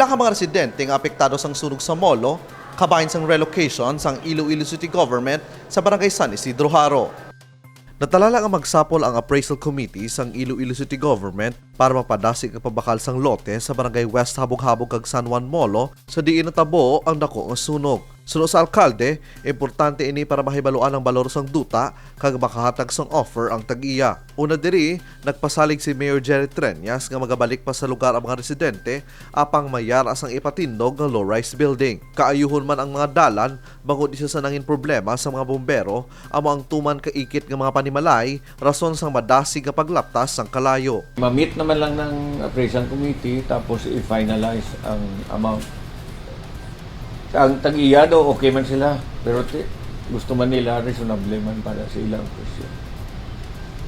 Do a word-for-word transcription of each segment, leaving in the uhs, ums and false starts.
Ang mga residente nga apektado sang sunog sa Molo, kabahin sang relocation sang Iloilo City Government sa Barangay San Isidro Jaro. Natalala nga magsapol ang Appraisal Committee sang Iloilo City Government para mapadasig ang pabakal sang lote sa Barangay West Habog-Habog kag San Juan Molo sa diin natabo ang dako nga sunog. Suno sa alkalde, importante ini para mahibaluan ang balor sang duta kag makahatag sang offer ang tag-iya. Una diri, nagpasalig si Mayor Jerry Treñas nga magabalik pa sa lugar ang mga residente apang may yara sang ipatindog nga low-rise building. Kaayuhon man ang mga dalan bangod isa sa nangin problema sa mga bombero amo ang tuman ka ikit nga mga panimalay rason sang madasig nga paglaptas sang kalayo. Ma-meet naman lang ng appraisal committee tapos i-finalize ang amount. Ang tag-iya daw, okay man sila. Pero ti, gusto man nila, reasonable man para sa ilang presyo.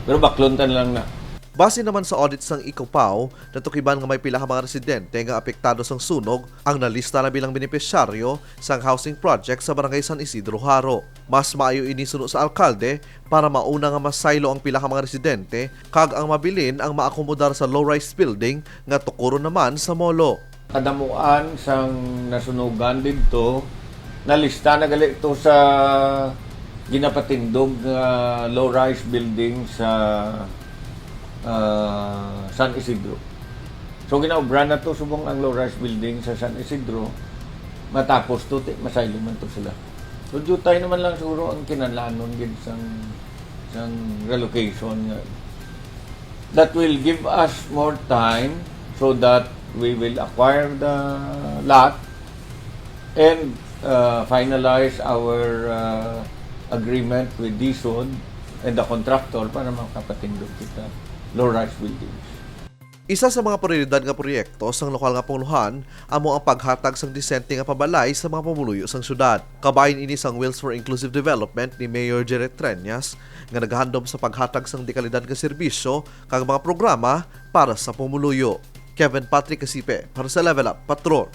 Pero baklon ta na lang na. Base naman sa audit sang Ecopao, natukiban nga may pila ka mga residente nga apektado sang sunog ang nalista na bilang benepisyaryo sang housing project sa Barangay San Isidro Jaro. Mas maayo ini suno sa alkalde para mauna nga masaylo ang pila ka mga residente kag ang mabilin ang maakomodar sa low-rise building nga tukuron naman sa Molo. Kadamuan sang nasunugan didto, nalista na gali to sa ginapatindog nga low-rise building sa, ah, San Isidro. So, ginaobra na to subong ang low-rise building sa San Isidro matapos to, ti, masaylo man to sila. So, diutay naman lang siguro ang kinahanglanon gid sang, sang relocation nga that will give us more time so that we will acquire the lot and, uh, finalize our, uh, agreement with DSUD and the contractor para makapatindog kita low-rise buildings. Isa sa mga prioridad nga proyekto sang lokal nga panguluhan amo ang paghatag sang disente nga pabalay sa mga pumuluyo sang syudad. Kabahin ini sang Wheels for Inclusive Development ni Mayor Jerry Treñas nga naghandom sa paghatag sang dekalidad nga serbisyo kag mga programa para sa pumuluyo. Kevin Patrick Casipe para sa Level Up Patrol.